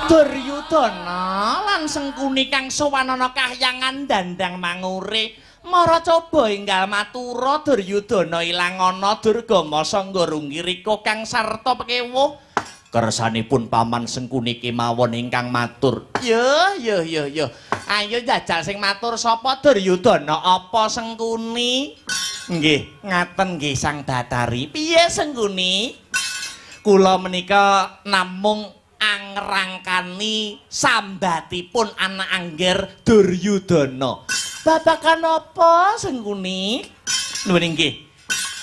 Duryudana lan Sengkuni kang sowan ana kahyangan dandang mangure. Mara coba enggal matura Duryudana ilang ana Durgama sangga runggirika kang sarta pekewuh. Kersanipun paman Sengkuni kemawon ingkang matur. Yo yo yo yo. Ayo jajal sing matur sapa Duryudana apa Sengkuni? Nggih, ngaten nggih Sang Bathari. Piye Sengkuni? Kula menika namung angrangkani sambatipun anak angger Duryudana. Babagan apa Sengkuni? Nuwun nggih.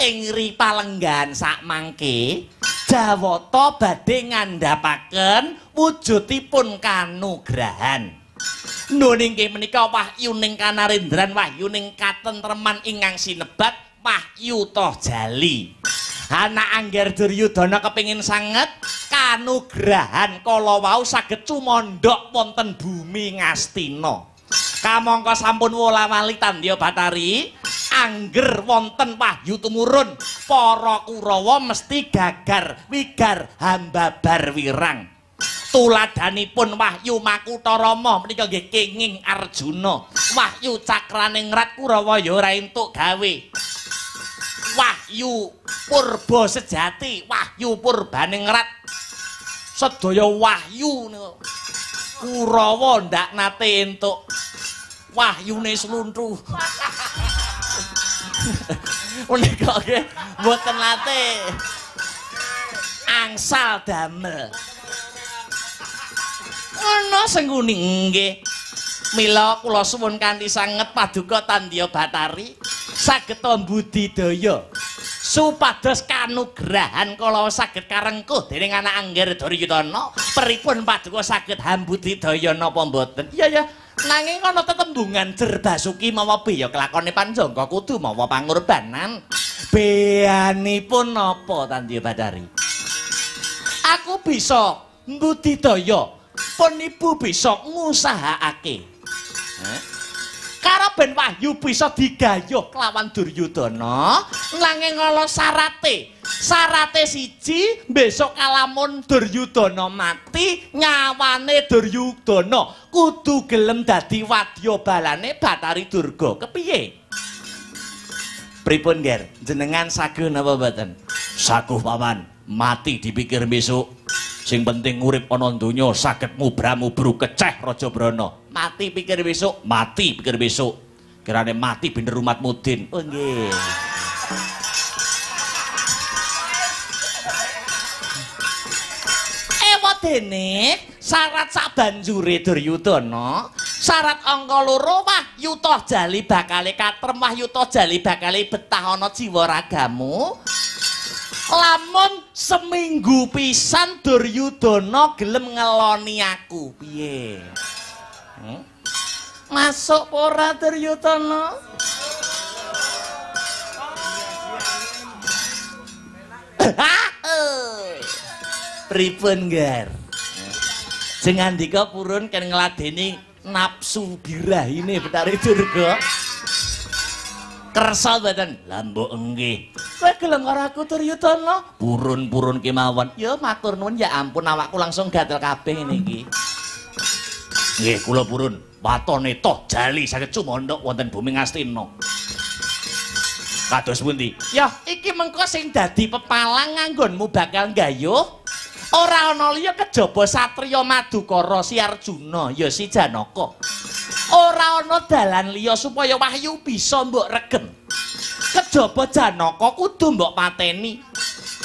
Ing ri palenggahan sakmangke Jawata badhe ngandhapaken wujudipun kanugrahan. Nuwun inggih menika wahyuning kanarendran, wahyuning katentreman ingkang sinebat wahyu Tohjali. Anak angger Duryudana kepingin sanget kanugrahan kala wau saged cumandhak wonten bumi Ngastina. Kamangka sampun wola-wali tandya Bathari, angger wonten wahyu tumurun para Kurawa mesti gagar wigar hambabar wirang. Tuladhanipun wahyu Makutha Rama menika nggih kenging Arjuna. Wahyu Cakraningrat Kurawa ya ora entuk gawe. Wahyu Purba Sejati, wahyu Purbaningrat, sedaya wahyu Kurawa ndak nate entuk wahyune sluntu. Menika nggih mboten nate angsal damel. Ana Sengkuni nggih. Mila kula suwun kanthi sanget paduka tandya Bathari saged mbudidaya supados kanugrahan kala saged karengkuh dening anak angger Duryudana. Pripun paduka saged hambudidaya napa mboten? Iya ya, nanging ana tetembungan Jer Basuki mawa beya kelakone panjangka kudu mawa pangorbanan. Beanipun napa tandya Bathari? Aku bisa mbudidaya, pun ibu bisa ngusahakake. Karo ben wahyu bisa digayuh kelawan Duryudana, nanging ana syarate. Syarate siji, besok kalamun Duryudana mati, nyawane Duryudana kudu gelem dadi wadya balane Bathari Durga. Kepiye? Pripun, Ger? Jenengan saguh napa mboten? Saguh, Paman. Mati dipikir besok. Sing penting urip ana donya saged mubra-mubru keceh Raja Brana. Mati pikir besok, mati pikir besok. Kirane mati bener umat mudin. Oh nggih. Ewadene syarat sabanjure Duryudana, syarat angka loro wahyu Tohjali bakale katrem, wahyu Tohjali bakale betah ana jiwa ragamu. Lamun seminggu pisan Duryudana gelem ngeloni aku, piye? Masuk ora Duryudana? Pripun, Ger? Sing ngandika purun ken ngladeni nafsu birahine Bathari Durga. Kersa mboten? Lah mbok nggih. Kowe gelem karo aku Duryudana? Purun-purun kemawon. Ya matur nuwun, ya ampun awakku langsung gatel kabeh ngene iki. Nggih, kula purun. Watone Tohjali saged cumandhak wonten bumi Ngastina. Kados pundi? Ya, iki mengko sing dadi pepalang nganggonmu bakal nggayuh. Ora ana liya kejaba satriya Madukara si Arjuna, ya si Janaka. Ora ana dalan liya supaya wahyu bisa mbok regem. Kejaba Janaka kudu mbok pateni.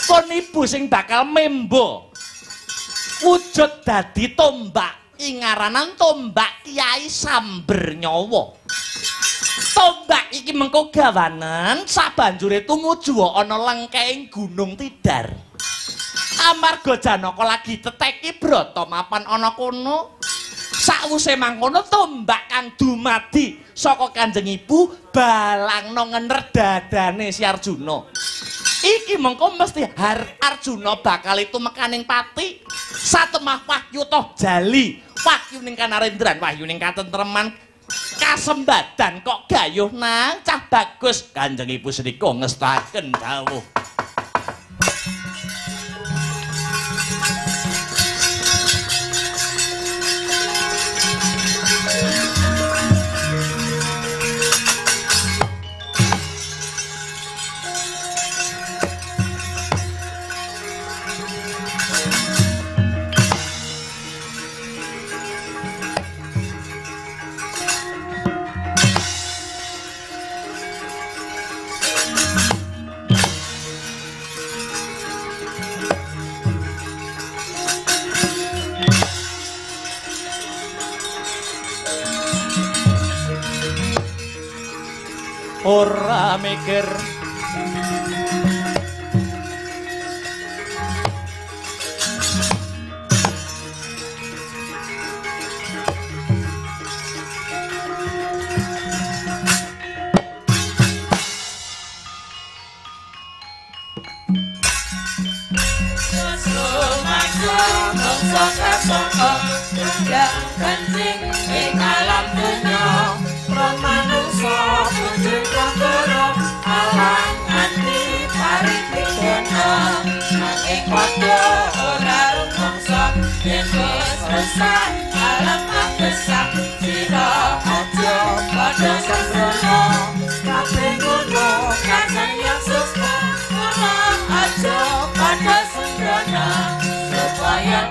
Kon ibu sing bakal membo wujud dadi tombak ingaranan tombak Kyai Samber Nyawa. Tombak iki mengko gawanen sabanjure tumuju ana lengkehing Gunung Tidar. Amarga Janaka lagi teteki brata mapan ana kono. Sakwuse mangkono tombak kang dumadi saka Kanjeng Ibu balangno ngener dadane si Arjuna. Iki mengko mesti Arjuna bakal tumekaning pati. Satemah wahyu Tohjali, wahyu ning kanarendran, wahyu ning katentreman kasembadan kok gayuh nang cah bagus. Kanjeng Ibu sedika ngestaken dawuh. Ora mikir. Kencing ing alam dunya manungsa kudu kanggo alang nganti paripurna nanging padha ora rumangsa yen wis rusak alam agesak sira aja padha sembrono kabeh ngono kasayang sukma ora aja padha sembrono supaya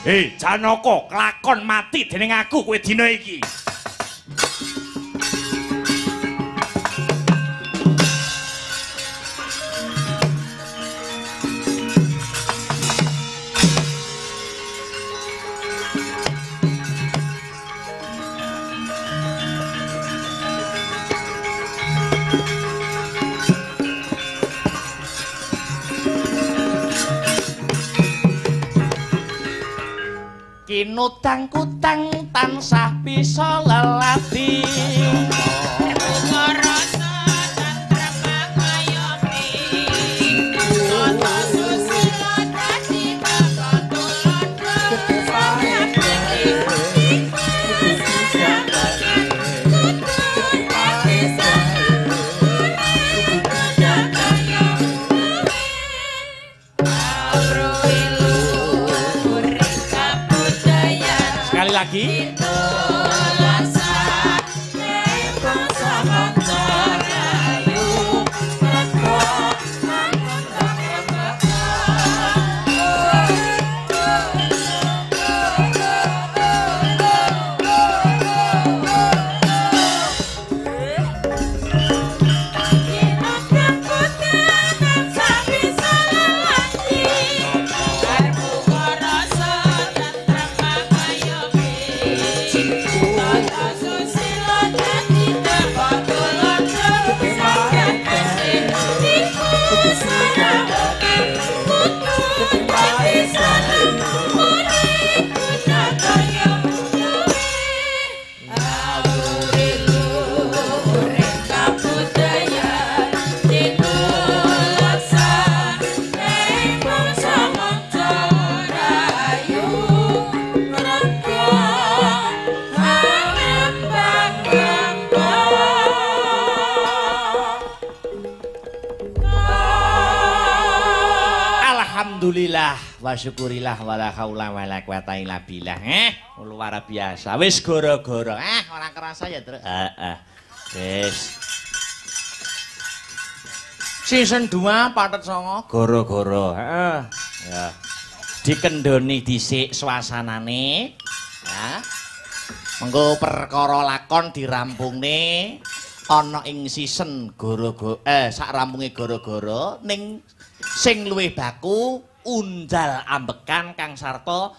Hei, Janaka, kelakon mati dening aku kowe dina iki. Kinutang kutang tansah bisa lelati. Rasa tentrem ngayomi. Tata susila dadi tata tuladha. Lagi Alhamdulillah wa syukurillah wala haula wala quwata illa billah. Luar biasa. Wis gara-gara. Ora kerasa ya, Truk. Heeh. Wis. Season 2 pathet 9 gara-gara. Heeh. Ya. Dikendhoni dhisik suasanane. Ya. Mengko perkara lakon dirampungne ana ing season gara-gara sak rampunge gara-gara ning sing luwih baku unjal ambekan kang sarta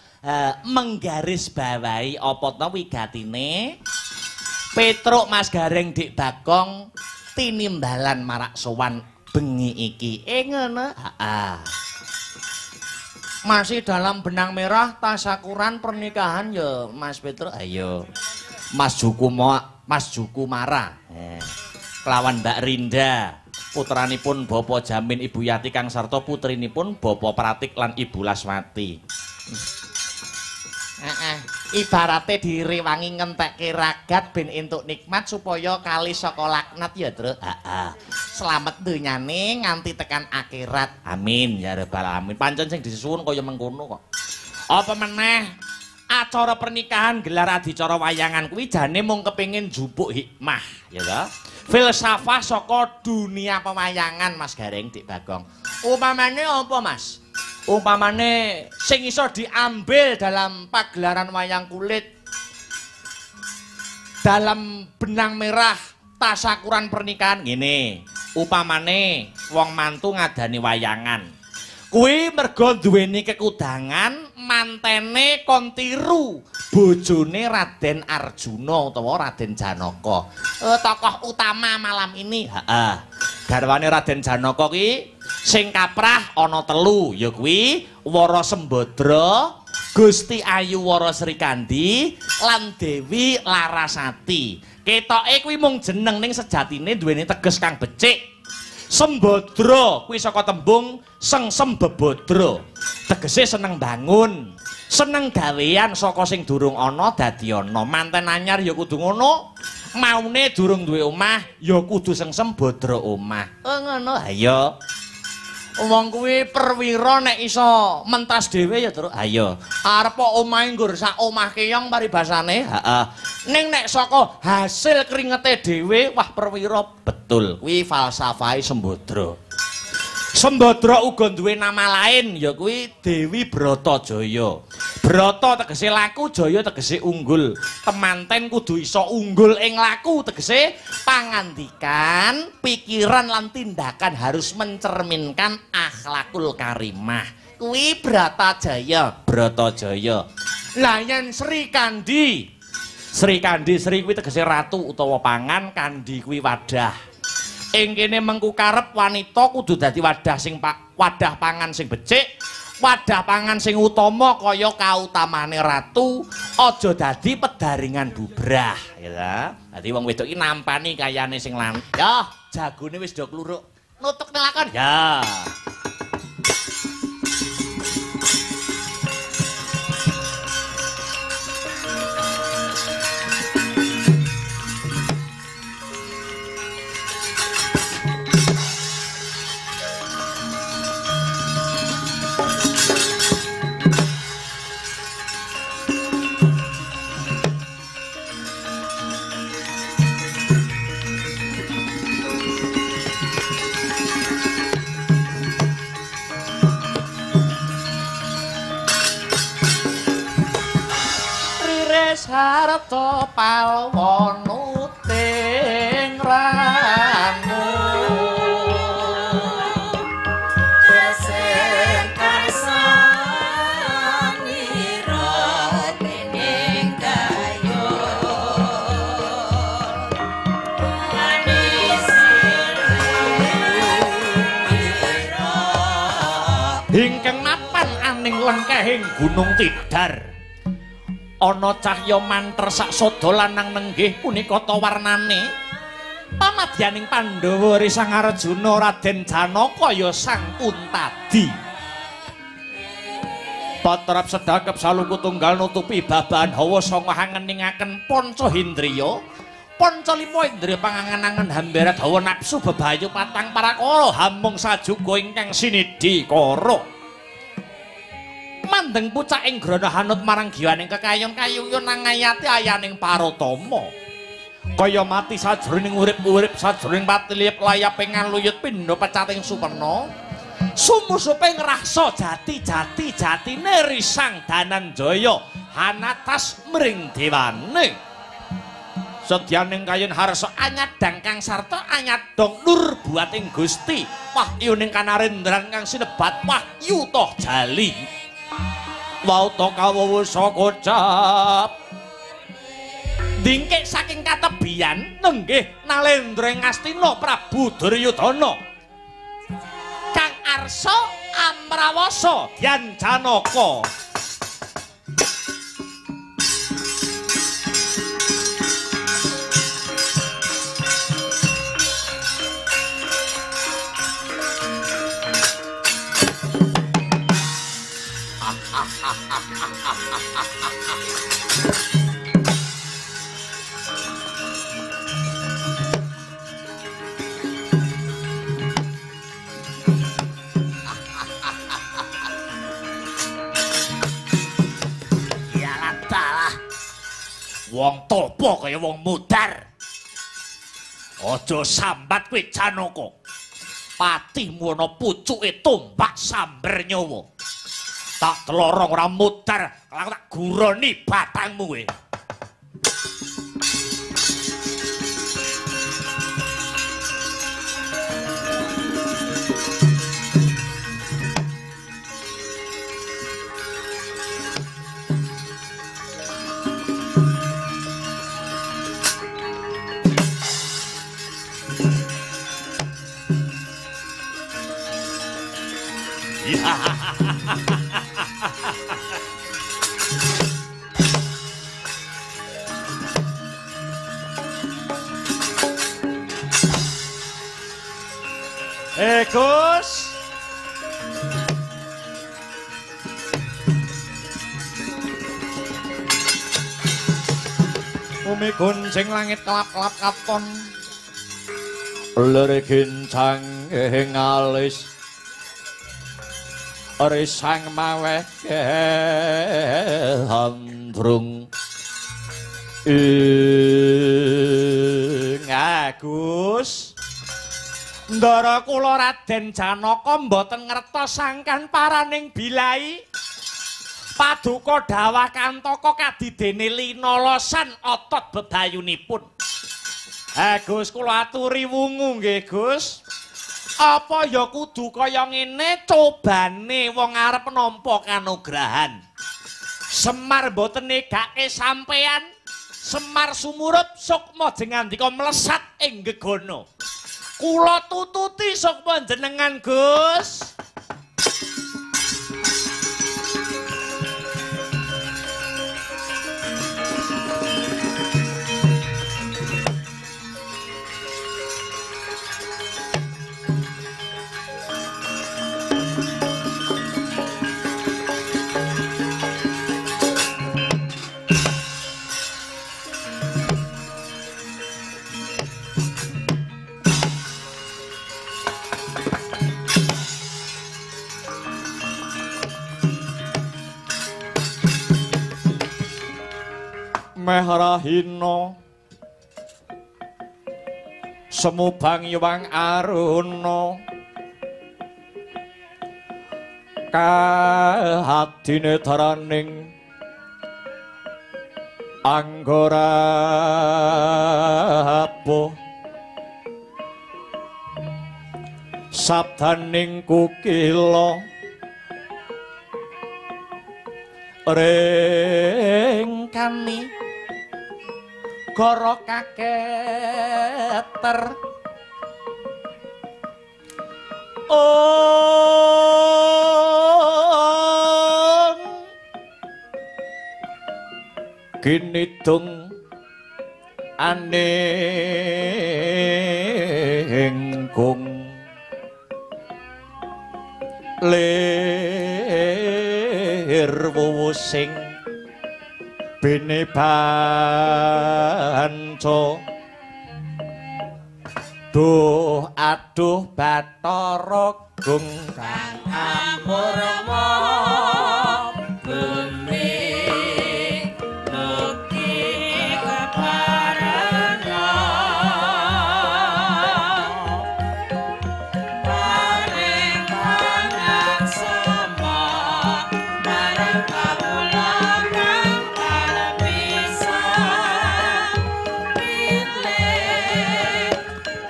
menggaris bawahi apa ta wigatine Petruk Mas Gareng Dik Bagong tinimbalan marak sowan bengi iki. Ngono. Heeh. Masih dalam benang merah tasakuran pernikahan ya Mas Petruk. Ayo. Mas Jukumara. Kelawan Mbak Rinda. Putranipun Bapak Jamin Ibu Yati kang sarta putrinipun Bapak Pratik lan Ibu Laswati. Heeh. Ibarate direwangi ngentekke ragat ben entuk nikmat supaya kali saka laknat ya, Truk. Heeh. Slamet dunyane nganti tekan akhirat. Amin ya rabbal alamin. Pancen sing disuwun kaya mengkono kok. Apa meneh acara pernikahan gelar adicara wayangan kuwi jane mung kepengin njupuk hikmah, ya ta? Filsafah saka dunia pewayangan Mas Gareng Dik Bagong. Umpamane apa, Mas? Umpamane sing iso diambil dalam pagelaran wayang kulit dalam benang merah tasakuran pernikahan ngene. Upamane Wong mantu ngadani wayangan. Kuwi merga duweni kekudangan mantene kon tiru bojone Raden Arjuna utawa Raden Janaka. Tokoh utama malam ini. Heeh. Garwane Raden Janaka ki sing kaprah ana telu, ya kuwi Wara Sembadra, Gusti Ayu Wara Srikandhi lan Dewi Larasati. Ketoke kuwi mung jeneng ning sejatine duweni teges kang becik. Sembadra kuwi saka tembung sengsem bebadra. Tegese seneng bangun, seneng gawean saka sing durung ana dadi ana. Manten anyar ya kudu ngono, maune durung duwe omah ya kudu sengsem badra omah. Oh ngono, ayo. Wong kuwi perwira nek iso mentas dhewe ya, Truk. Ayo. Arep omahe nggur sak omah keyong paribasane. Heeh. Ning nek saka hasil kringete dhewe, wah perwira betul. Kuwi falsafahe Sembadra. Sembadra uga duwe nama lain ya kuwi Dewi Bratajaya. Brata tegese laku, jaya tegese unggul. Temanten kudu iso unggul ing laku tegese pangandikan, pikiran lan tindakan harus mencerminkan akhlakul karimah. Kuwi Bratajaya, Bratajaya. Lah yen Sri Kandi, Sri Kandi Sri kuwi tegese ratu utawa pangan, kandi kuwi wadah. Ing kene mengku karep wanita kudu dadi wadah sing wadah pangan sing becik, wadah pangan sing utama kaya kautamane ratu, aja dadi pedaringan bubrah, ya ta. Dadi wong wedok iki nampani kayane sing lanang. Ya, jagone wis do kluruk. Nutuk lakon. Ya. Harta palwonuting rangu tesih karsanira dening gayun manis ira ingkang mapan aning lengkehing Gunung Tidar. Ana cahya manter sak sada lanang nenggih punika ta warnane pamadyaning Pandhawa Risang Arjuna Raden Janaka ya Sang Kuntadi. Patrap sedakep salungku tunggal nutupi babahan hawa sanga hangeningaken panca indriya. Panca lima indriya pangangen-angen hambarat hawa nafsu bebayu patang parakara hamung sajuga ingkang sinidhi kara. Mandeng pucak ing grana hanut marang giwaning kekayon kayuyon nangayati ayaning parotama. Kaya mati sajroning urip-urip sajroning patilip layaping ngaluyut pindha pecating superna. Sumusupe ngrasa jati-jati jatine Risang Dananjaya hanatas mring dewane. Sedyaning kayon harsa anyadang kang sarta anyadong nur buating Gusti wahyuning kanarendran kang sinebat wahyu toh jali. Wauta kawuwusa kocap dingkik saking katebian nenggih Nalendra ing Astina Prabu Duryudana kang arsa amrawasa Dyan Janaka. Wong topo kaya wong mudar. Aja sambat kowe Janaka. Patimu ana pucuke tombak samber nyawa. Tak telorong ora mudar, aku tak guroni batangmu kowe. Gus. Bumi gonceng langit kelap-kelap katon. Lere gincang ing alis. Risang maweh gandrung. Ing Agus. Ndara kula Raden Janaka mboten ngertos sangkan paraning bilai. Paduka dawah kantaka kadidene linolosan otot bebayunipun. Gus kula aturi wungu nggih Gus. Apa ya kudu kaya ngene cobane wong arep nampa kanugrahan. Semar mboten negake sampean. Semar sumurup sukma jengandika mlesat ing gegana. Kula tututi sukma jenengan Gus. Mehrahina semubang yuwang aruna kahadine daraning anggara abuh sabdaning kukila ringkani goro kaketer. Om kinidung aning kung lir wuwusing bene banco. Duh aduh Bathara Gung kang amurma bumi mukti keparana paring panaksama marang kawula kang bisa pilih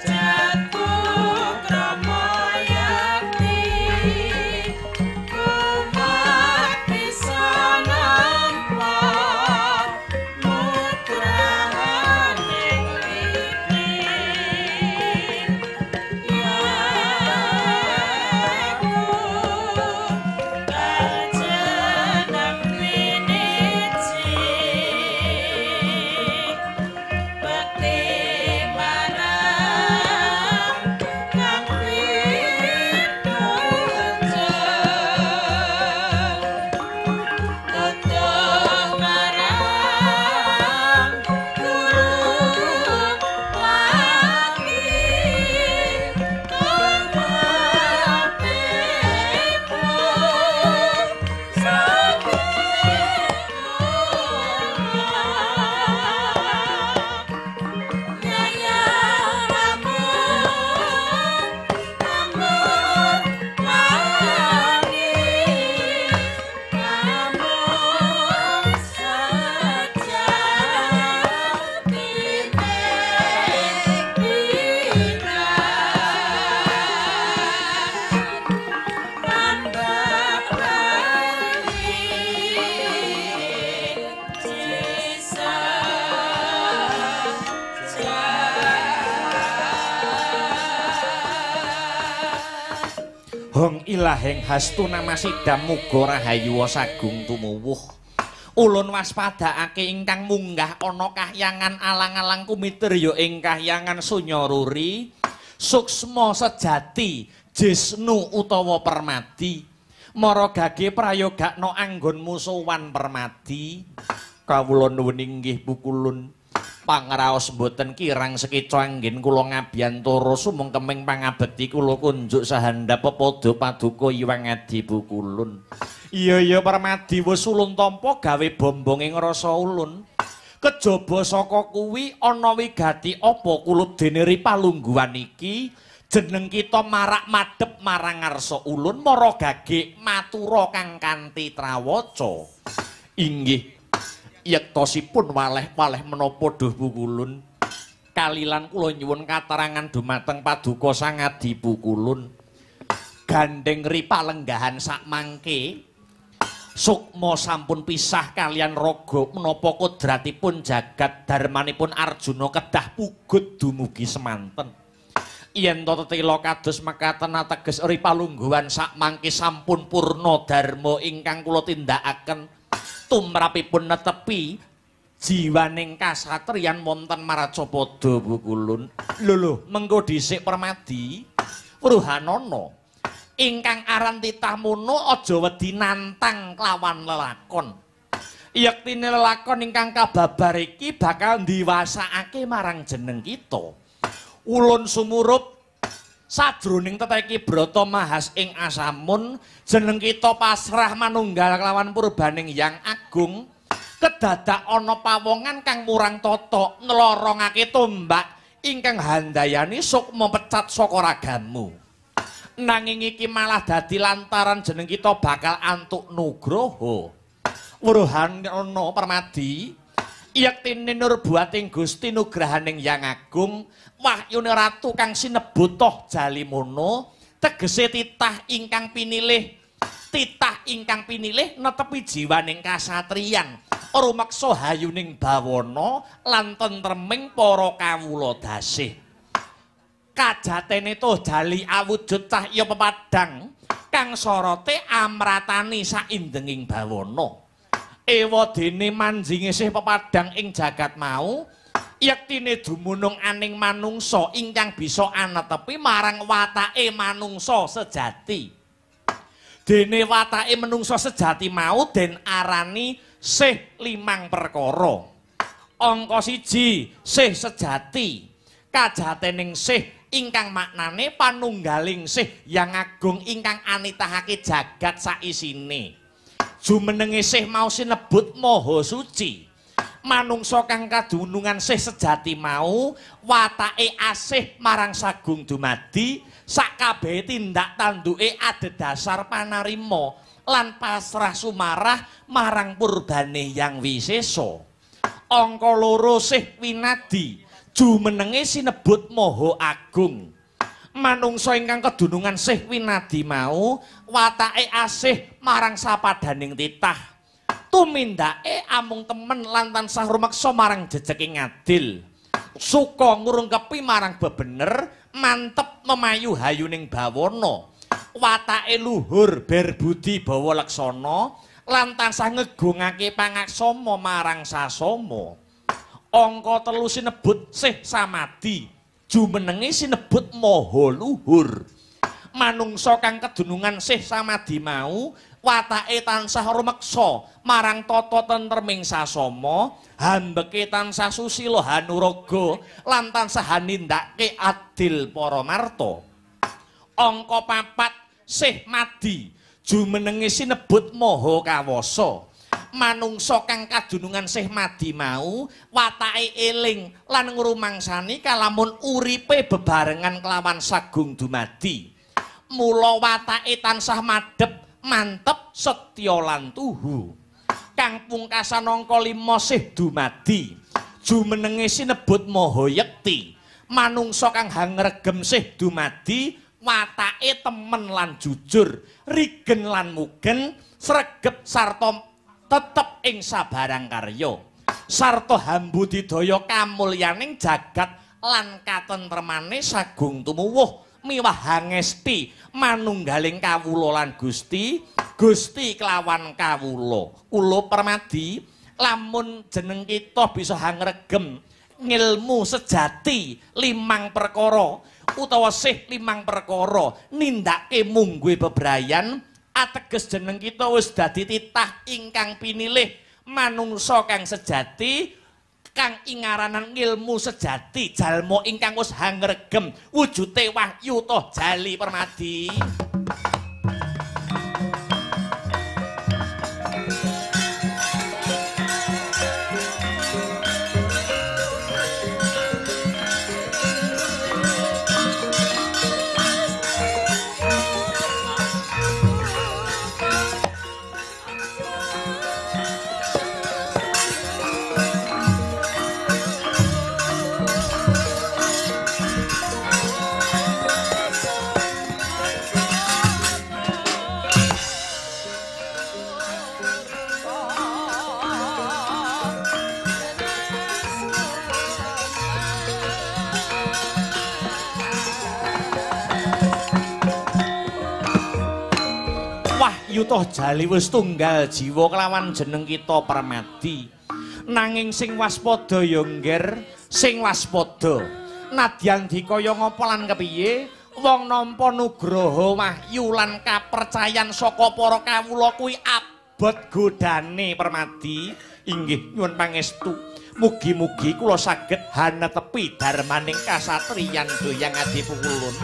jatuh krama yakti. Hong ilaheng hastu namasidam muga rahayu sagung tumuwuh. Ulun waspadakake ingkang munggah ana kahyangan alang-alang kumitir ya ing kahyangan sunya ruri suksma sejati jisnu utawa permadi. Mara gage prayogakna anggonmu sowan permadi. Kawula nuwun inggih pukulun. Pangraos mboten kirang sekeca anggen kula ngabiyantara sumengkeming pangabekti kula kunjuk sahandap pepadha paduka Hyang Adi Pukulun. Iya iya Permadi wis ulun tampa gawe bombonge ngrasa ulun. Kejaba saka kuwi ana wigati apa kulup dene ri palungguhan iki jeneng kita marak madhep marang ngarsa ulun mara gage matura kang kanthi trawaca. Inggih. Yektosipun waleh-waleh menapa duh Pukulun. Kalilan kula nyuwun katerangan dumateng paduka Sang Adi Pukulun. Gandheng ri palenggahan sakmangke sukma sampun pisah kalian raga menapa kodratipun jagat darmanipun Arjuna kedah pugut dumugi semanten. Yen to tetela kados mekaten ateges ri palungguhan sakmangke sampun purna dharma ingkang kula tindakaken tumrapipun netepi jiwaning kasatriyan wonten Maracapada Pukulun. Lho lho, mengko dhisik Permadi Wruhanana ingkang aran titah mono aja wedi nantang klawan lelakon. Yektine lelakon ingkang kababar iki bakal ndiwasakake marang jeneng kita. Ulun sumurup sajroning teteki brata mahas ing asamun jeneng kita pasrah manunggal kelawan purbaning Hyang Agung kedadak ana pawongan kang murang tata nglorongake tombak ingkang handayani sukma pecat saka ragamu. Nanging iki malah dadi lantaran jeneng kita bakal antuk nugroho. Wruhanana Permadi yektine nurbuating Gusti nugrahaning Hyang Agung wahyune ratu kang sinebut Toh Jalimono tegese titah ingkang pinilih, titah ingkang pinilih netepi jiwaning kasatriyan rumeksa hayuning bawana lan tentreming para kawula dasih. Kajatene Toh Jali awujud cahya pepadhang kang sorote amratani saindenging bawana. Ewa dene manjinge sih pepadhang ing jagat mau yektine dumunung aning manungsa ingkang bisa anetepi marang watake manungsa sejati. Dene watake manungsa sejati mau den arani sih limang perkara. Angka 1 sih sejati. Kajatening sih ingkang maknane panunggaling sih Hyang Agung ingkang anitahake jagat saisine. Jumenenge sih mau sinebut maha suci. Manungsa kang kadunungan sih sejati mau watake asih marang sagung dumadi sakabehe tindak tanduke adhedhasar panarima lan pasrah sumarah marang purbane Hyang Wisesa. Angka 2 sih winadi jumenenge sinebut maha agung. Manungsa ingkang kedunungan sih winadi mau watake asih marang sapadaning titah. Tumindake amung temen lan tansah rumeksa marang jejeking adil. Suka ngurungkepi marang bebener, mantep memayu hayuning bawana. Watake luhur berbudi bawa laksana lan tansah ngegungake pangaksama marang sasama. Angka 3 sinebut sih samadi. Jumenenge sinebut maha luhur. Manungsa kang kedunungan sih samadi mau watake tansah rumeksa marang tata tentreming sasama, hambeke tansah susila hanuraga lan tansah nindakake adil paramarta. Angka 4 sih madi jumenenge sinebut maha kawasa. Manungsa kang kadunungan sih madi mau watake eling lan ngrumangsani kalamun uripe bebarengan kelawan sagung dumadi. Mula watake tansah madhep mantep setya lan tuhu. Kang pungkasan angka 5 sih dumadi jumenenge sinebut maha yekti. Manungsa kang hangregem sih dumadi watake temen lan jujur, rigen lan mugen, sregep sarta tetep ing sabarang karya sarta hambudidaya kamulyaning jagat lan katentremane sagung tumuwuh miwah hangesti manunggaling kawula lan Gusti, Gusti kelawan kawula. Kula Permadi lamun jeneng kita bisa hangregem ngilmu sejati limang perkara utawa sih limang perkara nindakake mungguhe bebrayan ateges jeneng kita wis dadi titah ingkang pinilih manungsa kang sejati kang ingaranan ngilmu sejati jalma ingkang wis hangregem wujute wahyu toh jali Permadi. Wahyu toh jali wis tunggal jiwa kelawan jeneng kita Permadi. Nanging sing waspada ya ngger, sing waspada. Nadyan dikaya ngapa lan kepiye, wong nampa nugraha wahyu lan kapercayan saka para kawula kuwi abot godane Permadi. Inggih nyuwun pangestu. Mugi-mugi kula saged hanetepi darmaning kasatriyan Doyang Adipukulun.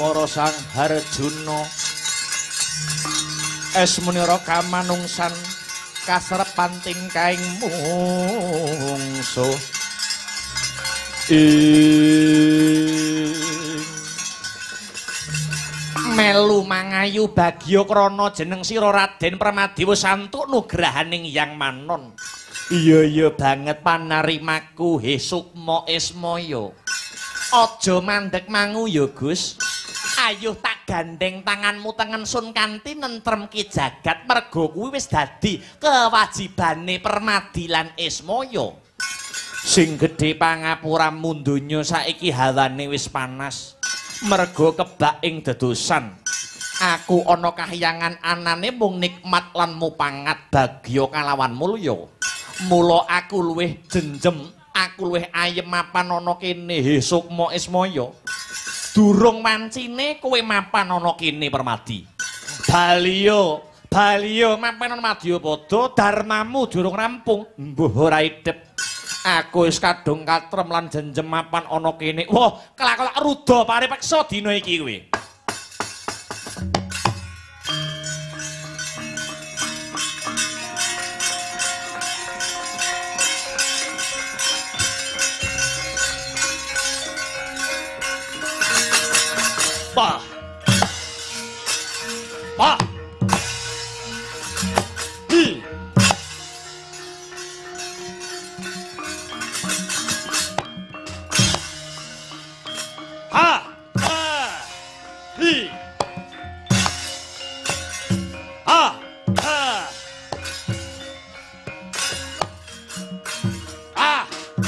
Mara Sang Harjuna es munira kamanungsan kasrepan tingkahing mungsuh ing melu mangayu bagya krana jeneng sira Raden Permadi wis antuk nugrahaning Hyang Manon. Iya iya banget panarimaku he Sukma Ismaya. Aja mandek mangu ya Gus. Ayo tak gandeng tanganmu tengen sun kanthi nentremke jagat mergo kuwi wis dadi kewajibane Permadi lan Ismaya. Sing gedhe pangapuramu donya saiki hawane wis panas mergo kebak ing dedosan. Aku ana kahyangan anane mung nikmat lan mupangat bagya kalawan mulya. Mula aku luwih jenjem, aku luwih ayem mapan ana kene he Sukma Ismaya. Durung wancine kowe mapan ana kene Permadi. Baliyo, baliyo mapan ana Madyapada, darmamu durung rampung. Mbuh ora idep. Aku wis kadung katrem lan jenjem mapan ana kene. Wah, kelak-kelak ruda paripeksa dina iki kowe. Pa. Pa. Hi. Ha. Ha. Hi. Ha. Ha. Ha.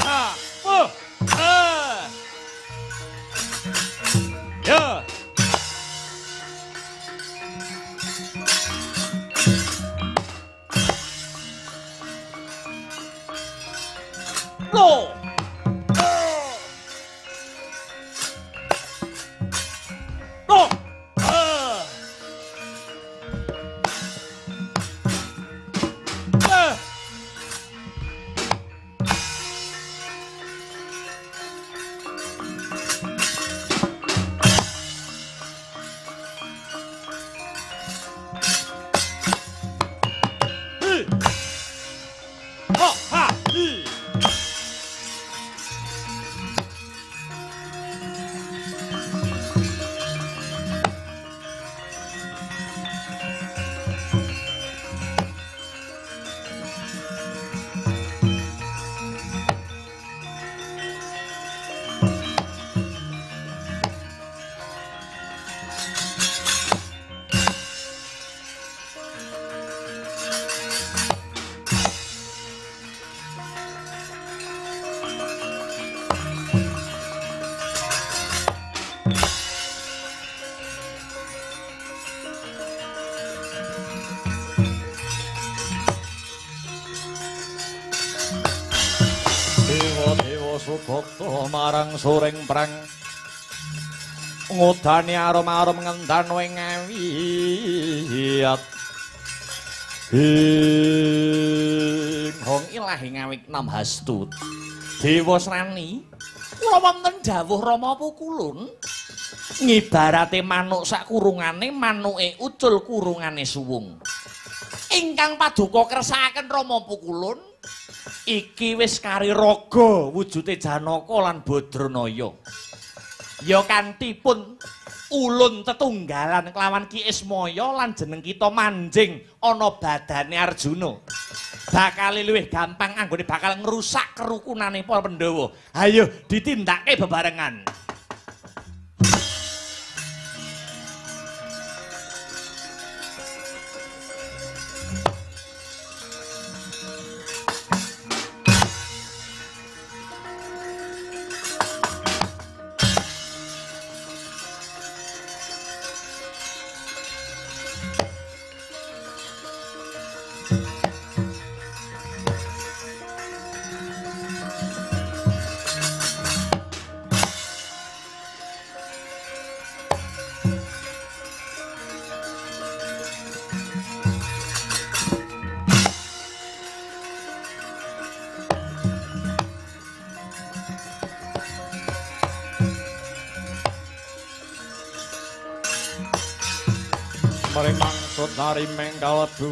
Ha. Oh. Ha. Ya. Lo. Lo. Sugata marang soring prang ngudani arum-arum ngendan ing awiyat. Ing hong ilahi ngawik namhastu. Dewa Srani, kula wonten dawuh Rama Pukulun ngibarate manuk sak kurungane manuke ucul kurungane suwung. Ingkang paduka kersakaken Rama Pukulun iki wis kari raga wujude Janaka lan Badranaya. Ya kanthi pun ulun tetunggalan kelawan Ki Ismaya lan jeneng kita manjing ana badane Arjuna. Bakal luwih gampang anggone bakal ngrusak kerukunane para Pandhawa. Hayo ditindakake bebarengan. Maksud nari mengkalebu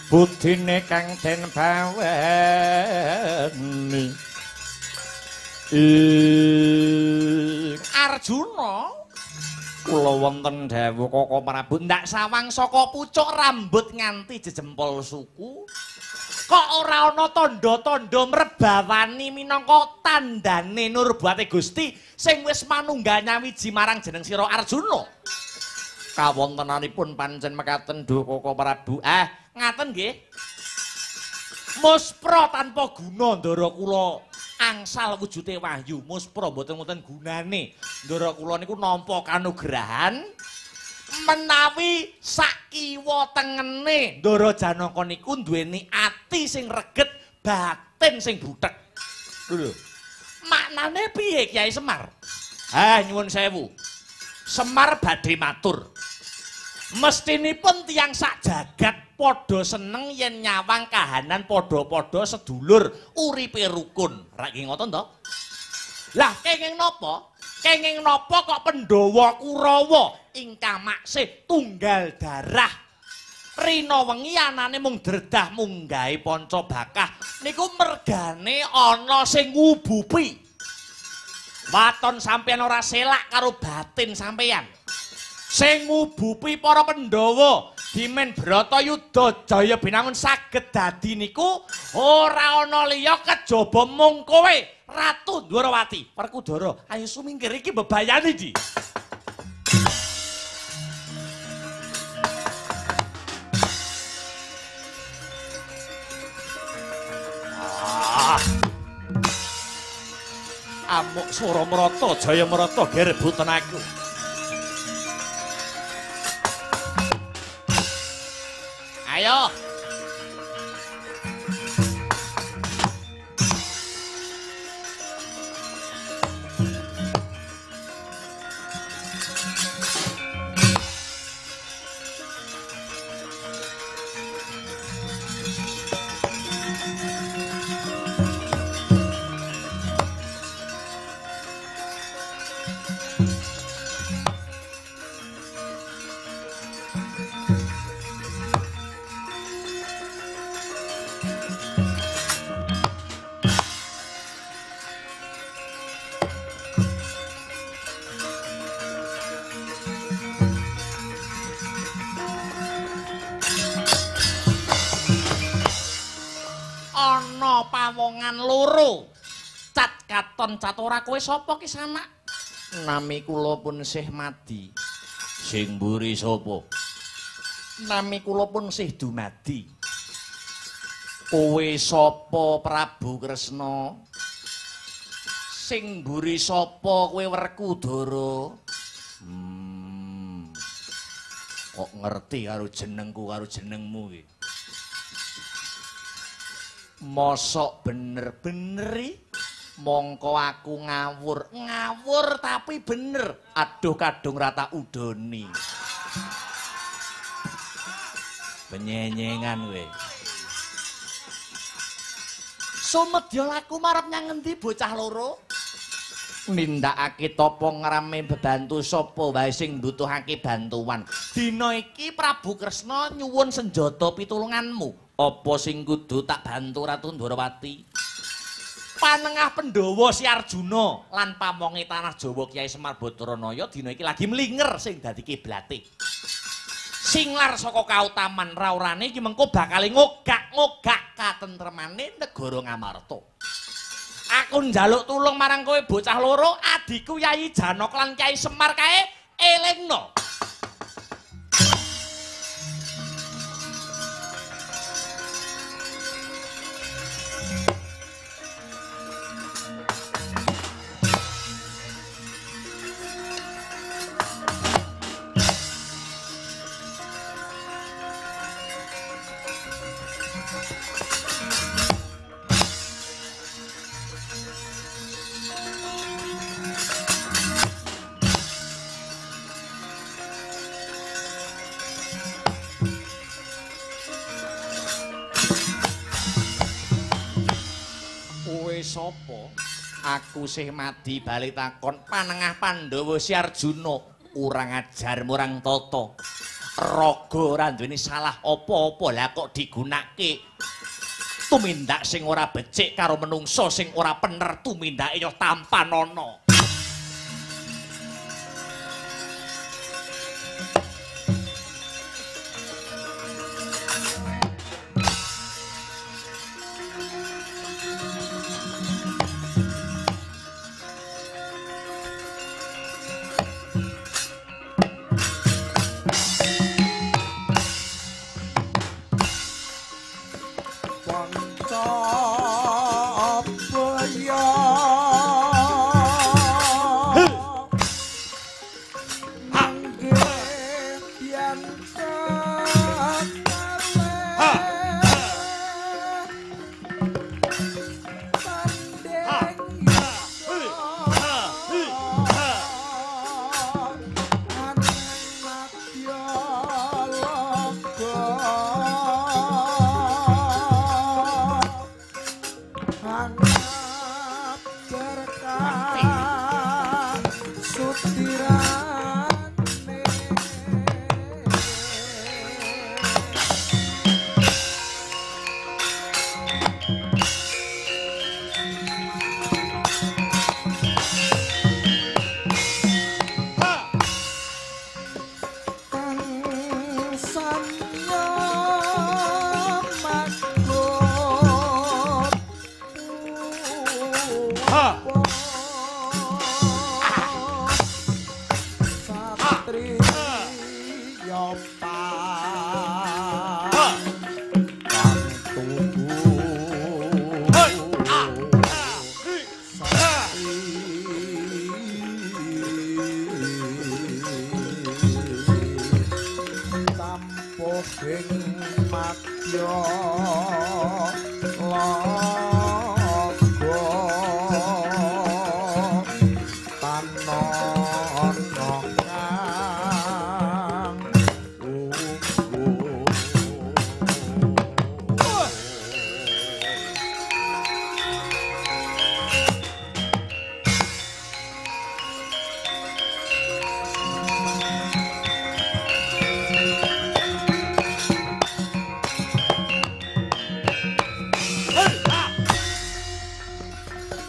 budine kang den baweni ing Arjuna kula wonten dawuh Koko Prabu ndak sawang saka pucuk rambut nganti jejempol suku kok ora ana tandha-tandha mrebawani minangka tandane nurbuate Gusti sing wis manunggal nyawiji marang jeneng sira Arjuna. Kawontenanipun pancen mekaten duh Koko Prabu. Ngaten nggih. Muspra tanpa guna ndara kula angsal wujude wahyu. Muspra mboten wonten gunane. Ndara kula niku nampa kanugrahan menawi sak kiwa tengene Ndara Janaka niku duweni ati sing reget, batin sing buthek. Lho. Maknane piye Kyai Semar? Nyuwun sewu. Semar badhe matur. Mestinipun tiyang sak jagat padha seneng yen nyawang kahanan padha-padha sedulur uripe rukun. Ra nggih ngoten to? Lah kenging napa? Kenging napa kok Pandhawa Kurawa ingkang maksih tunggal darah rina wengi anane mung dredah munggahe panca bakah niku mergane ana sing ngubupi. Waton sampeyan ora selak karo batin sampeyan. Sing ngubupi para Pandhawa dimen Bratayuda Jaya Binangun saged dadi niku ora ana liya kejaba mung kowe Ratu Dwarawati. Werkudara, ayo sumingkir iki bebayani iki. Amuk Suramrata Jayamrata gerebuten aku. Ayo. Pawongan loro cat katon cat ora kowe sapa ki sanak? Nami kula pun Sih Madi. Sing mburi sapa? Nami kula pun Sih Dumadi. Kowe sapa Prabu Kresna? Sing mburi sapa kowe Werkudara? Kok ngerti karo jenengku karo jenengmu iki? Mosok bener-bener i? Mongko aku ngawur, ngawur tapi bener. Aduh kadung rata udoni. Penyenyengan kowe. Sumedya laku marep nyang ngendi bocah loro? Nindakake tapa ngrame bebantu sapa wae sing mbutuhake bantuan. Dina iki Prabu Kresna nyuwun senjata pitulunganmu. Apa sing kudu tak bantu Ratu Ndorowati? Panengah Pandhawa Si Arjuna lan pamonge tanah Jawa Kyai Semar Bathara dina iki lagi mlinger sing dadi kiblate. Singlar saka kautaman raurane iki mengko bakal ngogak-ngogak katentremane negara Ngamarta. Aku njaluk tulung marang kowe bocah loro, adikku Yayi Janaka lan Kyai Semar kae elingno. Sapa? Aku sih madi bali takon panengah Pandhawa Si Arjuna urang ajar murang tata. Raga ora duweni salah apa-apa, lah kok digunake tumindak sing ora becik karo menungsa sing ora pener tumindake ya tampanana.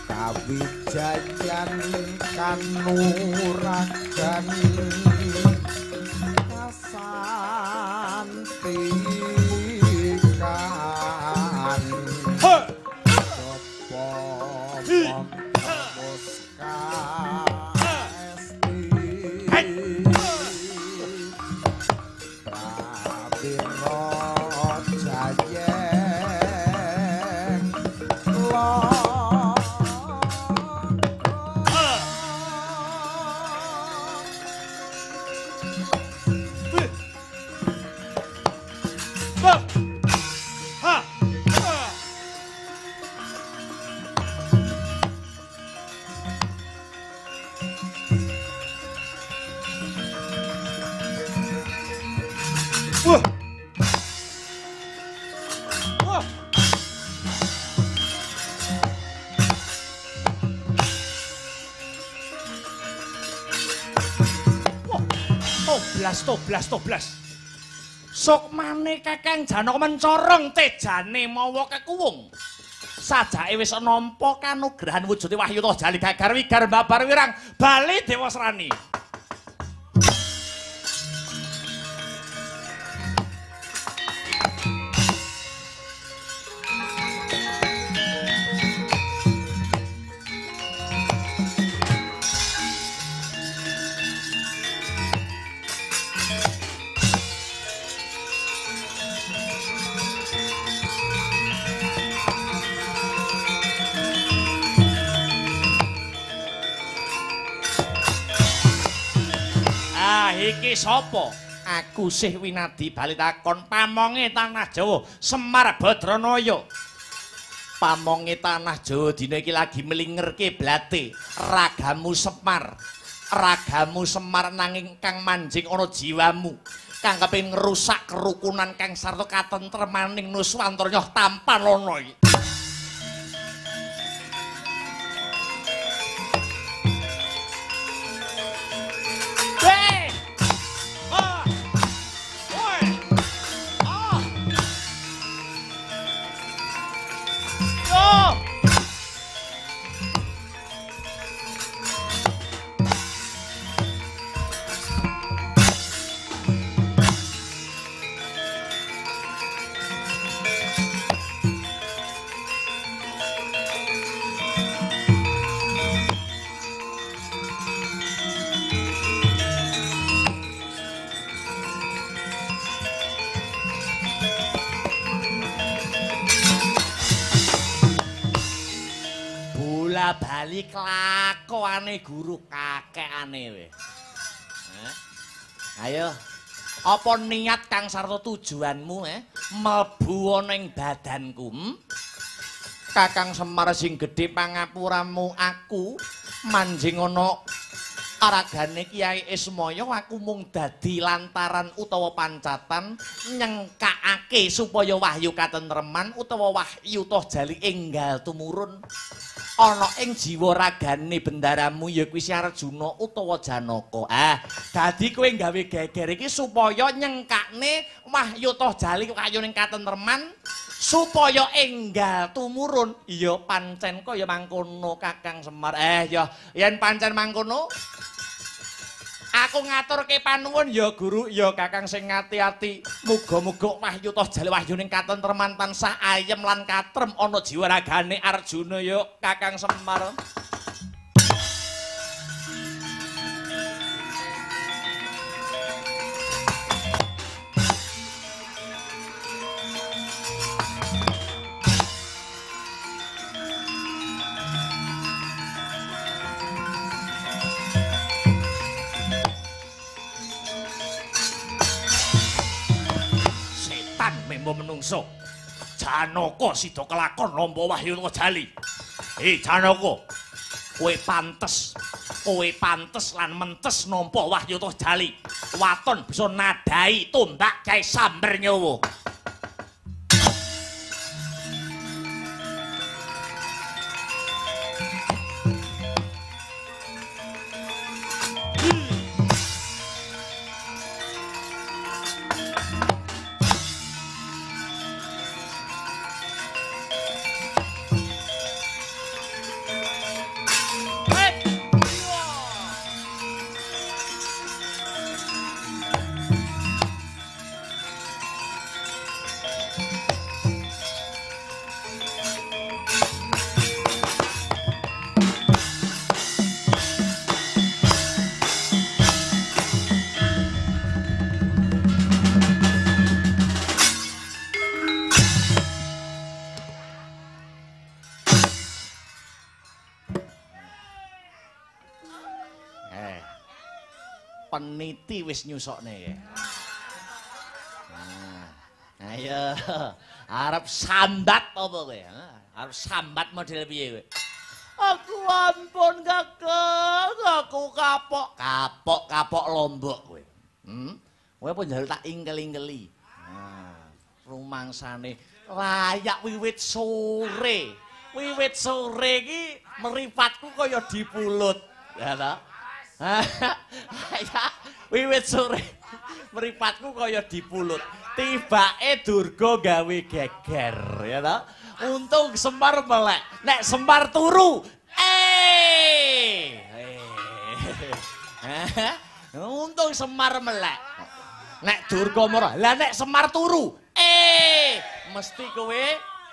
Kawijayan kanuragan kasantikan sapa muska esti Prawira jayeng Ha! Ha! Toblas toblas toblas. Sukmane Kakang Janaka mencorong tejane mawa kekuwung. Sajake wis nampa kanugrahan wujude wahyu Tohjali gagar wigar babar wirang bali Dewasrani. Iki sapa? Aku sih winadi bali takon pamonge tanah Jawa Semar Badranaya. Pamonge tanah Jawa dina iki lagi melingerke blate ragamu Semar. Ragamu Semar nanging kang manjing ana jiwamu kang kepengin ngrusak kerukunan kang sarta katentremaning Nuswantara nyoh tampan ana iki. Bali kelakuane guru kakekane we. Ayo, apa niat kang sarta tujuanmu mlebu ana ing badanku? Kakang Semar sing gedhe pangapuramu aku manjing ana ragane Kyai Ismaya aku mung dadi lantaran utawa pancatan nyengkakake supaya wahyu katentreman utawa wahyu Tohjali enggal tumurun ana ing jiwa ragane bendaramu ya kuwi si Arjuna utawa Janaka. Ah, dadi kowe gawe geger iki supaya nyengkakne wahyu Tohjali kayuning katentreman supaya enggal tumurun. Iya pancen kaya mangkono Kakang Semar. Ya yen pancen mangkono aku ngaturke panuwun ya guru ya Kakang sing ati-ati. Muga-muga wahyu Tohjali wahyuning katentreman tansah ayem lan katrem ana jiwa ragane Arjuna ya Kakang Semar. Menungso Janaka sida kelakon nampa wahyu Tohjali. Janaka, kowe pantes lan mentes nampa wahyu Tohjali. Waton bisa nadai tombak gawe samber nyawa. Peniti wis nyusokne ya. Nah, ayo arep sambat apa kowe? Arep sambat model piye kowe? Aku ampun Kakang, aku kapok. Kapok-kapok lombok kowe. Kowe apa njaluk tak ingkel-ingkeli. Nah, rumangsane layak wiwit sore. Wiwit sore iki mripatku kaya dipulut. Ya ta? Ya, wiwit sore. Mripatku kaya dipulut. Tibake Durga gawe geger, ya ta? Untung Semar melek. Nek Semar turu, Untung Semar melek. Nek Durga mara, lah nek Semar turu, mesti kowe,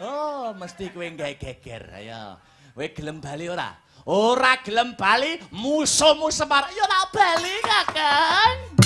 oh, mesti kowe gawe geger. Ayo. Kowe gelem bali ora? Ora gelem bali, musuhmu Semar. Ya tak bali, Kakang.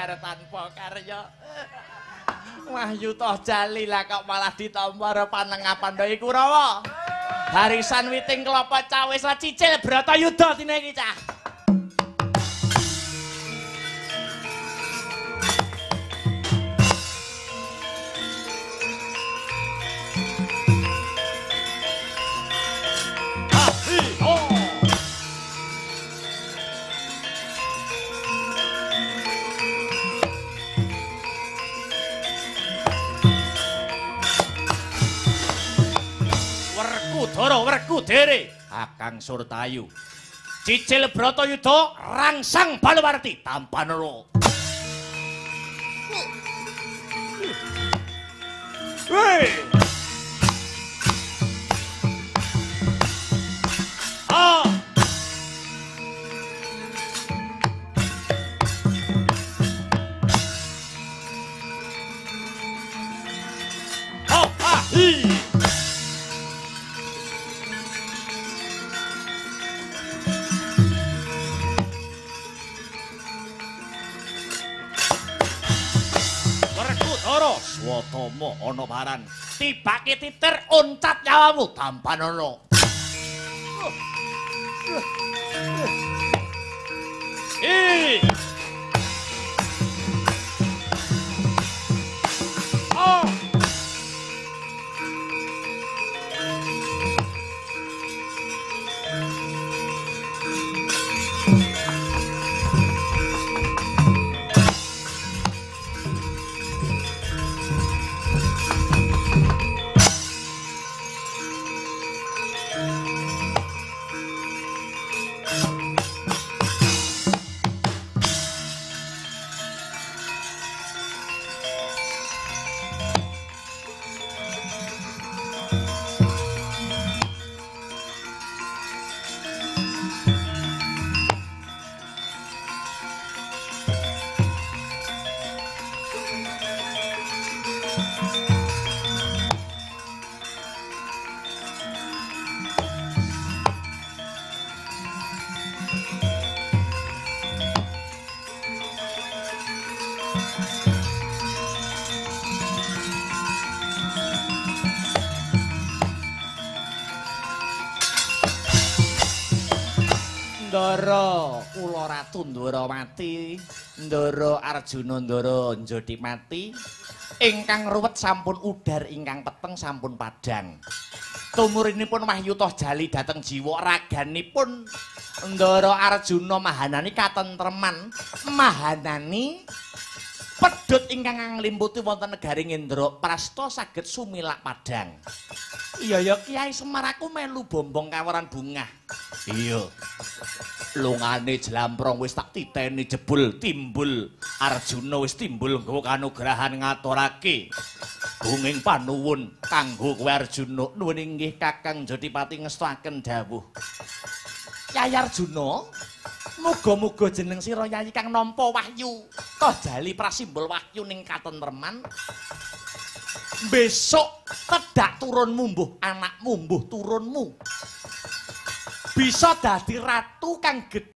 Tanpa karya. Wahyu toh jali lah kok malah ditampa karo panengah Pandhawa Kurawa. Barisan witing klapa cawis lah cicil Bratayuda dina iki cah. Werkudara Werkudere Kakang Surtayu. Cicil Bratayuda rangsang Baluwarti tampanana. Weh. Ah. Oh, ah, hi. Swatama ana baran tibake titir oncat nyawamu tampanana. Oh. Ndara kula ratu Ndwarawati, Ndara Arjuna Ndara Njodimati, ingkang ruwet sampun udar, ingkang peteng sampun padhang. Tumurinipun Wahyu Toh Jali dhateng jiwa raganipun Ndara Arjuna mahanani katentreman, mahanani pedhot ingkang nglimputi wonten negari Indraprasta saged sumilak padhang. Iya ya Kiai Semar aku melu bombong kawaran bungah. Iya. Lungane jlamprong wis tak titeni jebul timbul Arjuna wis timbul nggawa kanugrahan ngaturake gunging panuwun kanggo kowe Arjuna. Nuwun inggih Kakang Jodipati ngestoaken dawuh. Yai Arjuna, muga-muga jeneng sira yai kang nampa wahyu toh jali prasimbol wahyu ning katentreman. Besok tedak turunmu mbuh anakmu mbuh turunmu bisa dadi ratu kang gedhe.